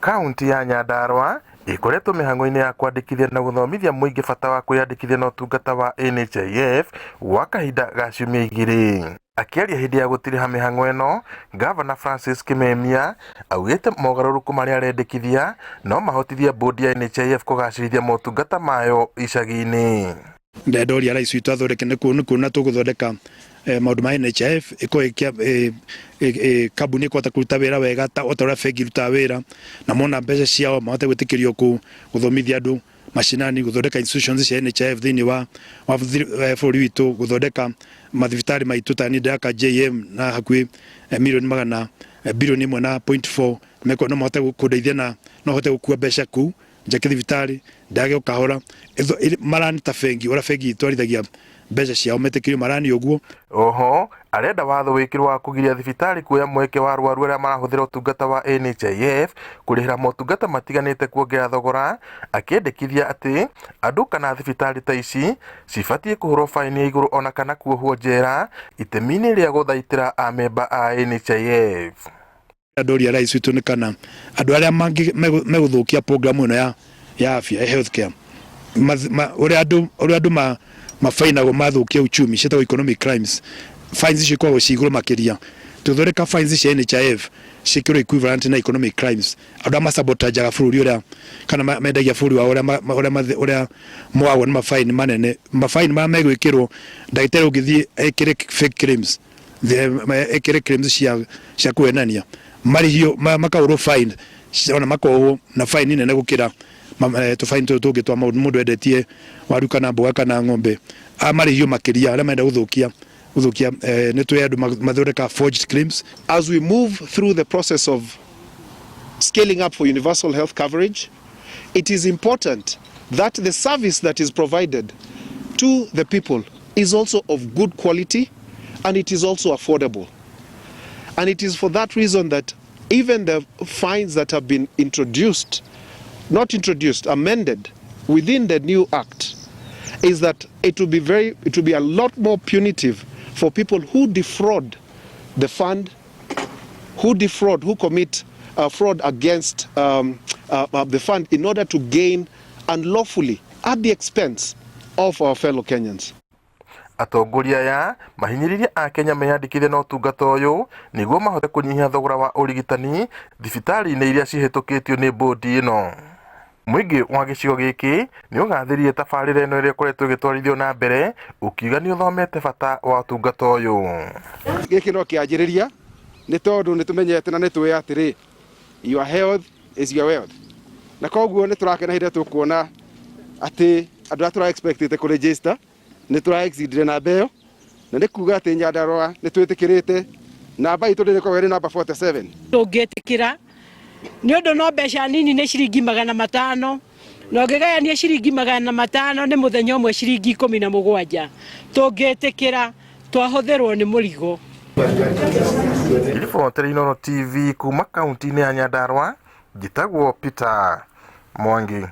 Kaunti ya Nyandarua ĩkoretwo mĩhang'o-inĩ ya kwandĩkithia na gũthomithia mũingĩ bata wa kwĩyandĩkithia na ũtungata wa NHIF gwa kahinda ga ciumia igĩrĩ. Akĩaria hĩndĩ ya gũtiriha mĩhang'o ĩno, Ngavana Francis Kimemia augĩte mogarũrũku marĩa arendekithia no mahotithie bũndi ya NHIF kũgacĩrithia motungata mayo icagi-inĩ. Ndendoria rais witũ athondeke nĩ kuona tũgũthondeka maũndũ ma NHIF ĩkorwo kambuni ĩkũhota kũruta wĩra wega ta ota ũrĩa bengi irutaga wĩra, na mona mbeca ciao mahote gwĩtĩkĩrio gũthomithia andũ macinani, gũthondeka institutions cia NHIF thĩinĩ wa bũrũri witũ, gũthondeka mathibitarĩ maitũ ta niĩ ndĩraka JM na hakuhĩ milioni magana bilioni ĩmwe na point four, no mahote kũndeithia na no hote gũkua mbeca kũu njake thibitarĩ ndage o kahora marani ta bengi ũrĩa bengi itwarithagia mbeca ciao metĩkĩrio marani ũguo. Oho arenda watho wĩkĩrwo wa kũgiria thibitarĩ kuoya mweke wa arwaru arĩa marahũthĩra ũtungata wa NHIF kũrĩhĩra motungata matiganĩte kuongerera thogora, akĩendekithia atĩ andũ kana thibitarĩ ta ici cibatiĩ kũhũrwo faini ya igũrũ ona kana kuohwo njera itemi-inĩ rĩa gũthaitĩra amemba a NHIF. Ndoria rais witũ nĩ kana andũ arĩa megũthũkia program ĩno ya afya ya health care, ũrĩa andũ mabainagwo mathũkia uchumi, ciĩtagwo economic crimes, fines icio ikoragwo ci igũrũ makĩria. Tũthondeka fines cia NHIF ciĩkĩrwo equivalent na economic crimes, andũ arĩa masabotajaga bũrũri ũrĩa kana mendagia bũrũri wao, ũrĩa moagwo nĩ mabaini manene, mabaini marĩa megwĩkĩrwo ndagĩtarĩ ũngĩthiĩ ekĩre fake claims, ekĩre claims cia kũhenania, marĩhio makahũrwo fine ona makohwo na fine nene gũkĩra tũbaini tũtũ tũngĩ twa maũndũ mũndũ endetie waru kana mboga kana ng'ombe, marĩhio makĩria arĩa marenda gũthũkia nĩ tũĩ andũ mathondeka forged claims. As we move through the process of scaling up for universal health coverage, it is important that the service that is provided to the people is also of good quality and it is also affordable. And it is for that reason that even the fines that have been introduced, not introduced, amended within the new act, is that it will be a lot more punitive for people who defraud the fund, who defraud, who commit fraud against the fund in order to gain unlawfully at the expense of our fellow Kenyans. Atongoria aya mahinyĩrĩirie akenya meyandĩkithie na ũtungata ũyũ nĩguo mahote kũnyihia thogora wa ũrigitani thibitarĩ-inĩ iria cihĩtũkĩtio nĩ bũndi ĩno. Mũingĩ wa gĩcigo gĩkĩ nĩ ũgathĩrĩirie tabarĩra ĩno ĩrĩa ĩkoretwo ĩgĩtwarithio na mbere, ũkiuga nĩ ũthomete bata wa ũtungata ũyũ. Gĩkĩ no kĩanjĩrĩria, nĩ tondũ nĩ tũmenyete na nĩ tũĩ atĩrĩ, your health is your wealth, na koguo nĩ tũrakena hĩndĩ ĩrĩa tũkuona atĩ andũ arĩa tũra expectĩte kũ register nĩ tũra exceedire namba ĩyo, na nĩ kuga atĩ Nyandarua nĩ twĩtĩkĩrĩte namba itũ ndĩrĩkoragwo ĩrĩ namba 47. Tũngĩtĩkĩra nĩ ũndũ no mbeca nini, nĩ ciringi 500, na ũngĩgayania ciringi 500 nĩ mũthenya ũmwe ciringi 17. Tũngĩtĩkĩra twahũthĩrwo nĩ mũrigo. Ribotera Inooro TV kuma kaunti-inĩ ya Nyandarua, njĩtagwo Peter Mwangi.